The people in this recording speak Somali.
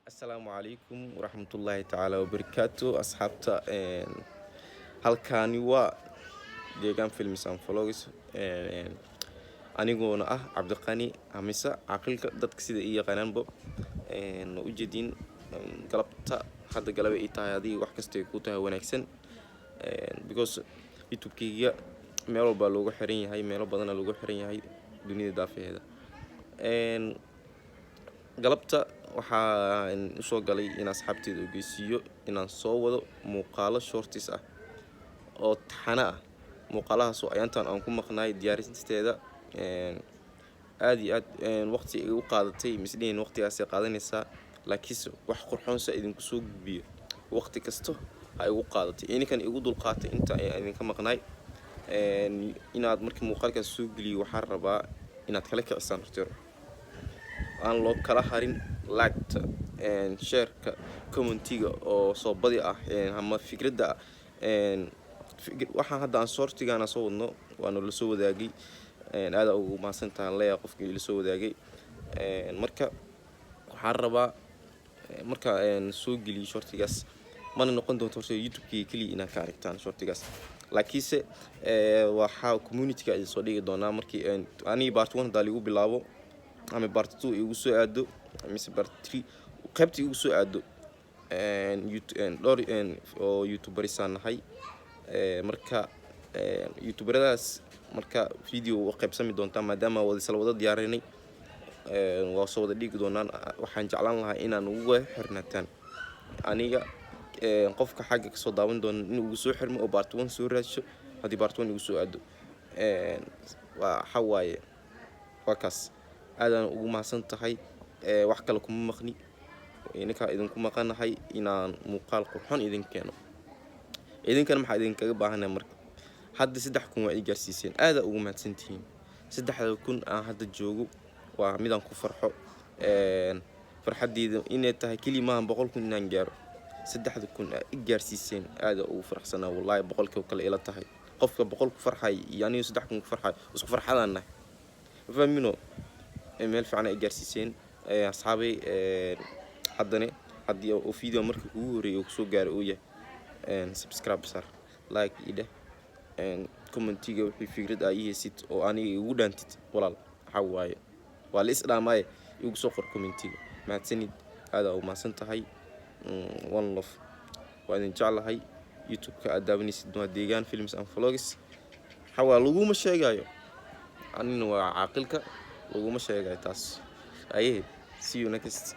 Asalaamu calaykum waraxmatullaahi tacaala wabarakaatu, asxaabta. Halkaani waa Deegaan Films and Vlogs, anigoona ah Cabdiqani amise Caaqilka, dadka sida ii yaqaanaanbo. Waa ujeediin galabta, hadda galaba ii tahay, adiga wax kasta ay ku tahay wanaagsan, because YouTube-kayga meel walbaa loogu xiran yahay, meelo badana loogu xiran yahay dunida daafaheeda. Galabta waxaan usoo galay in asxaabteeda ogeysiiyo inaan soo wado muuqaalo shorts ah oo taxano ah, muuqaalahaas oo ayaantan aan ku maqnaay diyaarinteeda. Aad iyo aad waqti igu qaadatay, misdhihin waqtigaasay qaadanaysaa, laakiinse wax qurxoon sa idinku soo gudbiyo waqti kasto ha igu qaadatay, ininkan igu dulqaatay inta ayaan idinka maqnaay. Inaad markii muuqaalkaas soo geliyo, waxaan rabaa inaad kala kicisaan horteero aan loo kala harin like-ta, share-ka, comment-iga oo soo badi ah ama fikradda. Waxaan hadda aan short-igaana soo wadno waana la soo wadaagay, aada ugu mahadsantahan leeyahay qofkii ila soo wadaagay. Marka waxaan rabaa marka soo geliyo short-igaas, mana noqon doonto horta YouTube-kii keliya inaad ka aragtaan short-igaas, laakiinse waxaa community-ga idin soo dhigi doonaa markii anigi part one haddaa liigu bilaabo ama part two igu soo aado mise part three, qaybta igu soo aado. Dhowr oo youtuberisaan nahay, marka youtuberadaas marka video u qaybsami doontaa, maadaama wada isla wada diyaarinay, waa soo wada dhigi doonaan. Waxaan jeclaan lahaa inaan ugu xirnataan aniga, qofka xagga kasoo daawan doona inuu ugu soo xirmo oo part one soo raadsho haddii part one igu soo aado. Waxa waaye, waa kaas, aadaan ugu mahadsan tahay. Wax kale kuma maqni, idinkaa idinku maqanahay inaan muuqaal qurxoon idin keeno. Idinkana maxaa idinkaga baahanay? Marka hadda 3000 waa ii gaarsiiseen, aadaa ugu mahadsantihiin. 3000 aan hadda joogo waa midaan ku farxo. Farxadeyda inay tahay keliya maaha 100,000 inaan gaaro. 3000 aa i gaarsiiseen, aadaa ugu faraxsanaa wallaahi. Boqolkiiba kale ila tahay qofka 100 ku farxay iyo aniga 3000 ku farxay, isku farxadaan nahay, fahmino. Meel fiican ay gaarsiiseen, asxaabay. Haddana haddii uu video markii kugu horreeyay uu kusoo gaaray uu yahay, subscribe sar, like ii dheh, comment-iga wixii fikrad aa ii haysid oo aniga igu dhaantid, walaal, waxaa waaye waa la is dhaamaaye, igu soo qor comment-iga. Mahadsanid, aadaa u mahadsan tahay. One love, waa idin jeclahay. YouTube-ka aad daawanaysid waa Deegaan Films and Vlogs. Waxaa waa laguma sheegayo, anina waa Caaqilka, laguma sheegayo taas. Aye, see you next.